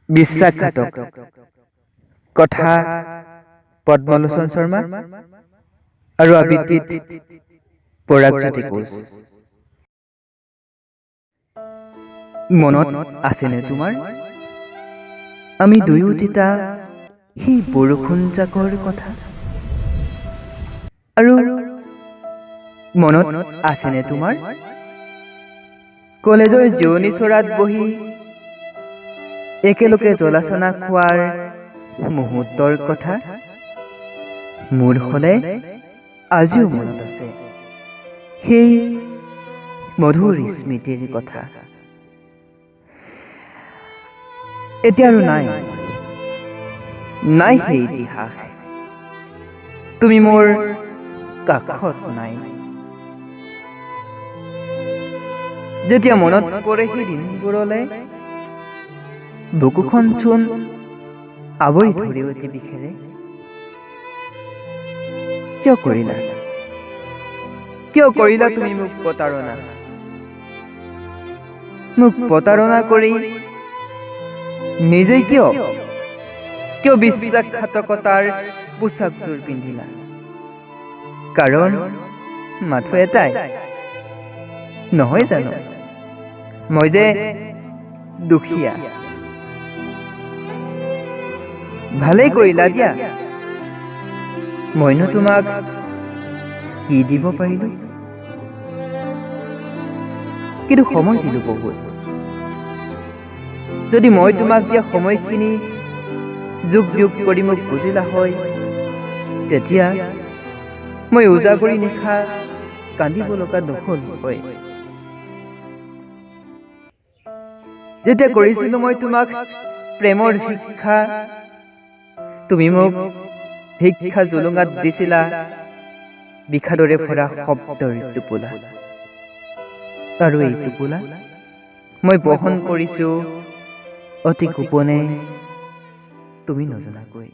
বিশ্বাসঘাতক কথা পদ্মলোচন শৰ্মা আৰু আবৃত্তিত পৰাগজ্যোতি কোচ। মনত আছেনে তোমাৰ আমি দুয়ো তিতা সেই বৰষুণ জাকৰ কথা? আৰু মনত আছেনে তোমাৰ কলেজৰ জিৰণি চৰাত বহি একেলগে জ্বলা চানা খোৱাৰ মুহূৰ্তৰ কথা? মোৰ হ'লে আজিও মনত আছে সেই মধুৰ স্মৃতিৰ কথা। এতিয়া আৰু নাই, নাই সেই ইতিহাস। তুমি মোৰ কাষত নাই। যেতিয়া মনত পৰে সেই দিনবোৰলে, বুকুখন চোন আৱৰি ধৰে অতি বিষেৰে। কিয় কৰিলা, কিয় কৰিলা তুমি মোক প্ৰতাৰণা? মোক প্ৰতাৰণা কৰি নিজেই কিয় কিয় বিশ্বাসঘাতকতাৰ পোচাকযোৰ পিন্ধিলা? কাৰণ মাথো এটাই নহয় জানো, মই যে দুখীয়া। ভালেই কৰিলা দিয়া, মইনো তোমাক কি দিব পাৰিলো? কিন্তু সময় দিলো বহুত। যদি মই তোমাক দিয়া সময়খিনি যোগ যোগ কৰি মোক বুজিলা হয়, তেতিয়া মই উজাগৰি নিশা কান্দিব লগা নহ'ল হয়। যেতিয়া কৰিছিলো মই তোমাক প্ৰেমৰ ভিক্ষা, তুমি মোক ভিক্ষা জুলুঙাত দিছিলা বিষাদৰে ভৰা শব্দৰ টোপোলা। আৰু এই টোপোলা মই বহন কৰিছো অতি গোপনে, তুমি নজনাকৈ।